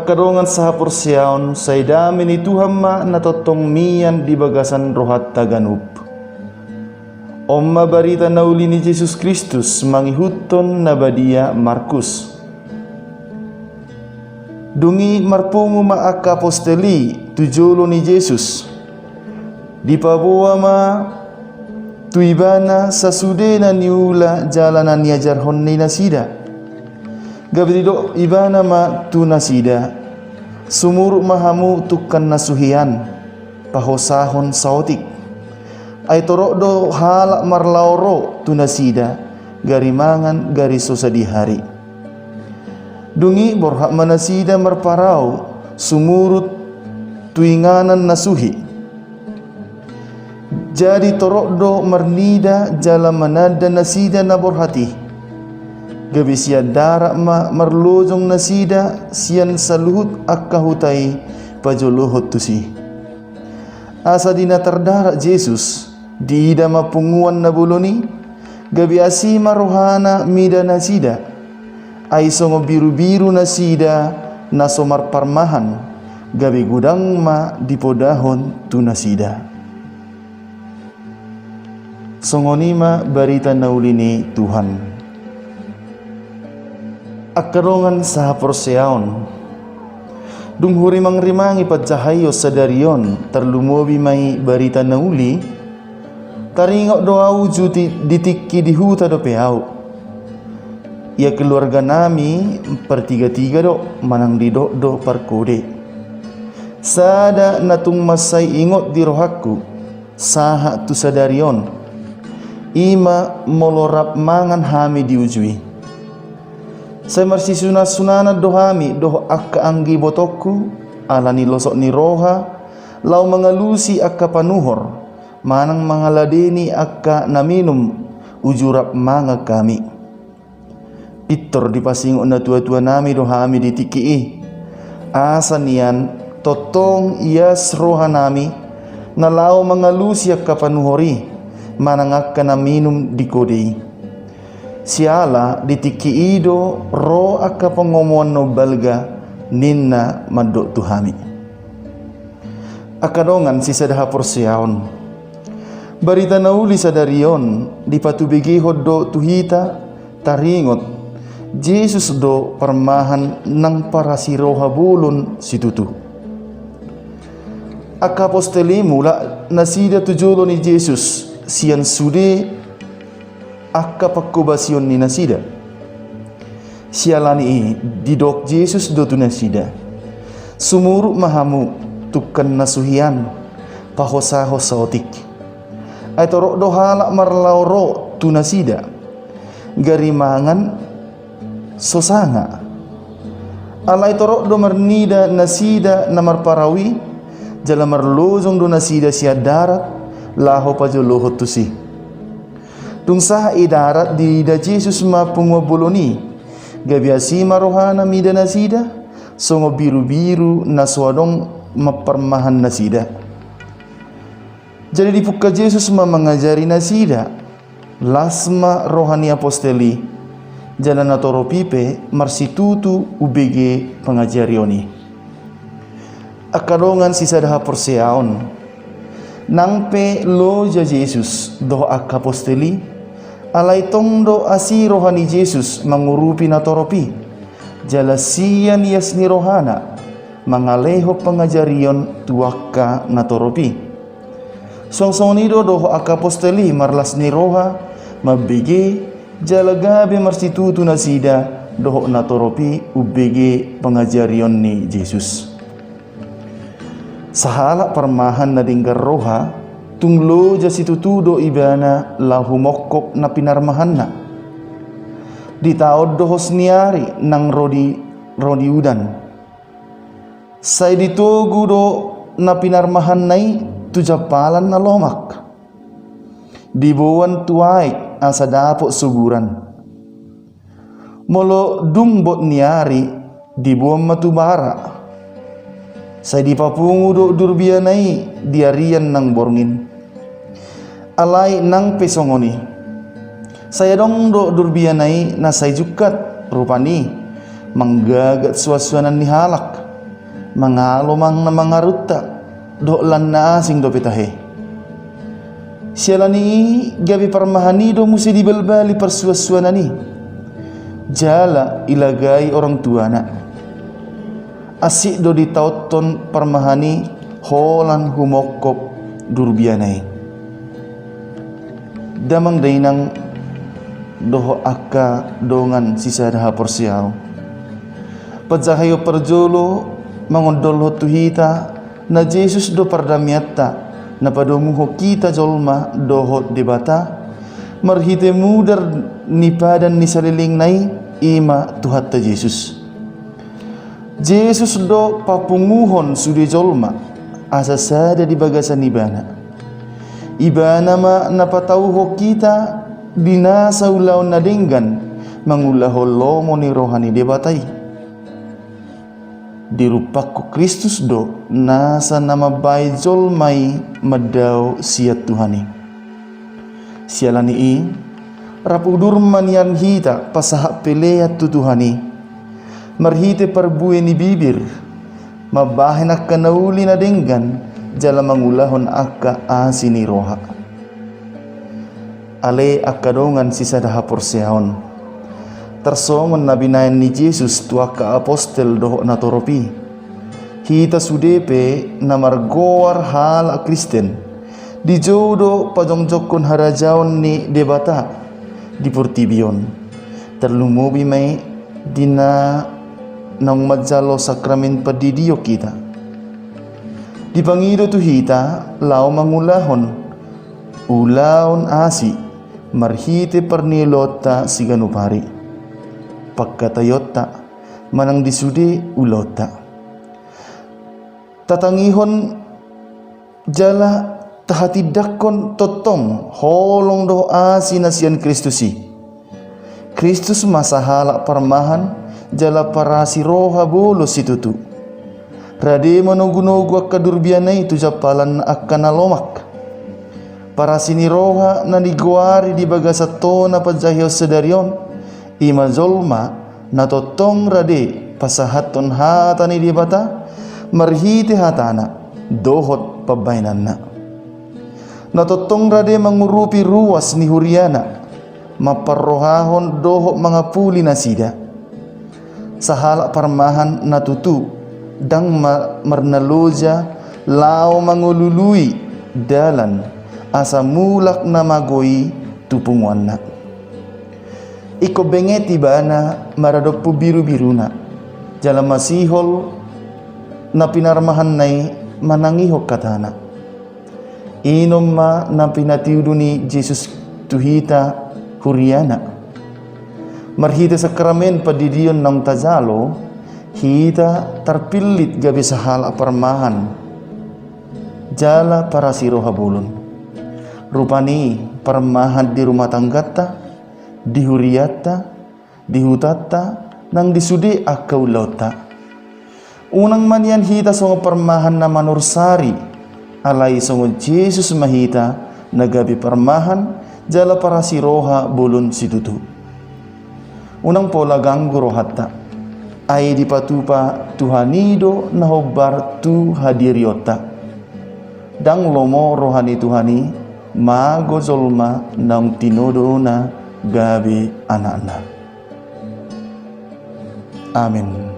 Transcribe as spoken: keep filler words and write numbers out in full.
Angka dongan sahaporseaon, sai dame ni Tuhan ma na tongtong mian di bagasan rohanta ganup. On ma barita na uli ni Jesus Kristus mangihuthon na badia Markus. Dung i marpungu ma angka apostel i tu jolo ni Jesus. Dipaboa ma tu ibana sasude na niula jala na niajarhon ni nasida. Gabe didok ibana ma tu nasida: Sumurut ma hamu tungkan na suhi an, pahosahon saotik. Ai torop do halak marlaho ro tu nasida, gari mangan gari so sadihari. Dung i borhat ma nasida marparau sumurut tu inganan na suhi. Jadi torop do marnida jala mananda nasida na borhat i. Gabe sian darat ma marlojong nasida sian saluhut angka huta i pajolohon tusi. Asa di na tardarat Jesus, diida ma punguan na bolon i, gabe asi ma rohana mida nasida. Ai songon birubiru nasida na so marparmahan, gabe godang ma dipodahon tu nasida. Songon i ma barita na uli ni Tuhan. Angka dongan sahaporseaon, dung hurimangrimangi panjahaion sadari on, tarlumobi ma i barita na uli, taringot do au uju di tingki di huta dope au. Ia keluarganami partigatiga do, manang didok do parkode. Sada na tung mansai ingot di rohangku sahat tu sadari on, i ma molo rap mangan hami di uju i. Sai marsisunansunanan do hami dohot angka anggi ibotongku, ala ni losok ni roha, laho mangalusi angka panuhor, manang mangaladeni angka na minum uju rap mangan hami. Pintor dipasingot natuatuanami do hami di tingki i. Asa nian tongtong ias rohanami na laho mangalusi angka panuhor i, manang angka na minum di kode i. Siala di tingki i do ro angka pangomoan na umbalga, ninna mandok tu hami. Angka dongan sisada haporseaon, barita na uli sadari on dipatubegehon do tu hita taringot Jesus do parmahan nang parasiroha bolon situtu. Angka apostel i mulak nasida tu jolo ni Jesus sian sude angka pangkobasion ni nasida. Siala ni i didok Jesus do tu nasida: Sumurut ma hamu tungkan na suhi an, pahosahon saotik. Ai torop do halak marlaho ro tu nasida, gari mangan so sanga. Alai torop do marnida nasida na marparau i, jala marlojong do nasida sian darat laho pajolohon tusi. Dung sahat i darat diida Jesus ma punguan bolon i, gabe asi ma rohana mida nasida, songon birubiru na so adong mamparmahan nasida. Jadi dipungka Jesus ma mangajari nasida. Las ma roha ni apostel i, jala natorop i pe marsitutu umbege pangajarion i. Angka dongan sisada haporseaon, nang pe loja Jesus dohot angka apostel i, alai tong do asi roha ni Jesus mangurupi natorop i, jala sian ias ni rohana mangalehon pangajarion tu angka natorop i. Suang songon i do dohot angka apostel i marlas ni roha, mambege, jala gabe marsitutu nasida dohot natorop i umbege pangajarion ni Jesus. Sahalak parmahan na denggan roha, tung loja situtu do ibana laho humongkop na pinarmahanna. Ditaon do hos ni ari nang ro di, ro di udan. Sai ditogu do na pinarmahanna i tu jampalan na lomak. Diboan tu aek asa dapot suburan. Molo dung bot ni ari, diboan ma tu bara. Sai dipapungu do durbiana i di arian nang borngin. Alai nang pe songon i, sai adong do durbiana i na sai jungkat rupani, manggagat suansuanan ni halak. Mangalo ma na mangarunta dohot lan na asing dope tahe. Siala ni i gabe parmahan i do muse dibalbali parsuansuanan i, jala ilagai orang tuana. Asik do ditaothon parmahan i holan humongkop durbiana i. Damang dainang dohot angka dongan sisada haporseaon, panjahaion parjolo mangondolhon tu hita na Jesus do pardameianta, na padomuhon hita jolma dohot Debata marhite mudar ni padan ni salelengna i, i ma Tuhanta Jesus. Jesus do papunguhon sude jolma asa sada di bagasan Ibana. Ibana ma na patauhon hita di nasa ulaon na denggan mangulahon lomo ni roha ni Debata i. Dirumpakkon Kristus do nasa na mambahen jolma i mandao sian Tuhan i. Siala ni i, rap udur ma nian hita pasahat pelean tu Tuhan i marhite parbue ni bibir, mambahen angka na uli na denggan jala mangulahon angka asi ni roha. Ale angka dongan sisada haporseaon, tarsongon na binahen ni Jesus tu angka apostel dohot natorop i, hita sude pe na margoar halak Kristen dijou do pajongjongkon harajaon ni Debata di portibi on. Tarlumobi ma i di na naung manjalo sakramen pandidion hita. Dipangido tu hita laho mangulahon ulaon asi marhite parniulaonta siganup ari, pangkataionta manang di sude ulaonta. Tatangihon jala tahatindangkon tongtong holong dohot asi na sian Kristus i. Kristus ma sahalak parmahan jala parasi roha bolon situtu. Rade manogunogu angka durbiana i tu jampalan angka na lomak. Parasi ni roha na nigoari di bagasan tona panjahaion sadari on, i ma jolma na tongtong rade pasahathon hata ni Debata marhite hatana dohot pambahenanna. Na tongtong rade mangurupi ruas ni huriana, mamparrohahon dohot mangapuli nasida. Sahalak parmahan na tutu ndang ma-, marnaloja laho mangolului dalan asa mulak na mago i tu punguanna. Ingkon benget ibana maradophon birubiruna, jala masihol na pinarmahanna i manangihon hatana. Inon ma na pinatudu ni Jesus tu hita huriana. Marhite sakramen pandidion naung tajalo, hita tarpillit gabe sahalak parmahan jala parasi roha bolon. Rupani parmahan di rumah tangganta, di hurianta, di hutanta, nang di sude angka ulaonta. Unang ma nian hita songon parmahan na manursari, alai songon Jesus ma hita na gabe parmahan jala parasi roha bolon situtu. Unang pola ganggu rohanta, ai dipatupa Tuhan i do na hombar tu hadirionta. Ndang lomo roha ni Tuhan i, mago jolma naung tinodona gabe anakna. Amen.